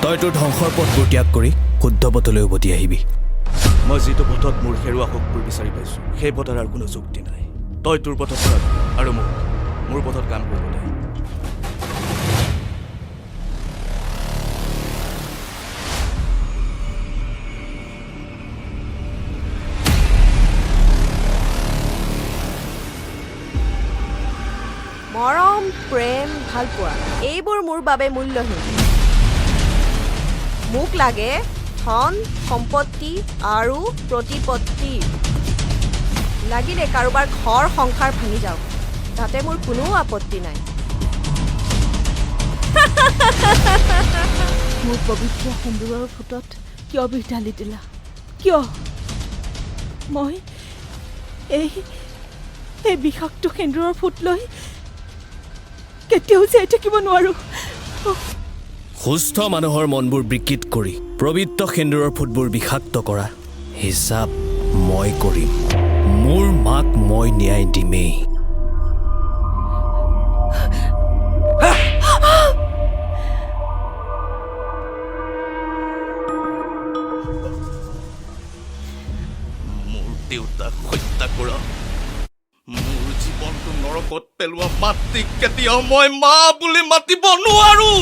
তই তোৰ ধ্বংসৰ পথবোৰ ত্যাগ কৰি শুদ্ধ পথলৈ উভতি আহিবি। মই যিটো পথত মোৰ হেৰুৱা সুখবোৰ বিচাৰি পাইছোঁ, সেই পথৰ আৰু কোনো যুক্তি নাই। তই তোৰ পথত থাক আৰু মোক মোৰ পথত কাম কৰিব দে। মৰম, প্ৰেম, ভালপোৱা এইবোৰ মোৰ বাবে মূল্যহীন। মোক লাগে ধন সম্পত্তি আৰু প্ৰতিপত্তি। লাগিলে কাৰোবাৰ ঘৰ সংসাৰ ভাঙি যাওক, তাতে মোৰ কোনো আপত্তি নাই। মোৰ পবিত্ৰ সেন্দুৰৰ ফোঁটত কিয় বিষ ঢালি দিলা? কিয়? মই এই এই বিষাক্ত সেন্দুৰৰ ফোঁট লৈ কেতিয়াও জীয়াই থাকিব নোৱাৰোঁ। সুস্থ মানুহৰ মনবোৰ বিকৃত কৰি পবিত্ৰ সেন্দুৰৰ ফুটবোৰ বিষাক্ত কৰা হিচাপ মই কৰিম। মোৰ মাক মই ন্যায় দিমেই। মোৰ দেউতাক হত্যা কৰা, মোৰ জীৱনটো নৰকত পেলোৱা মাতৃক কেতিয়াও মই মা বুলি মাতিব নোৱাৰো।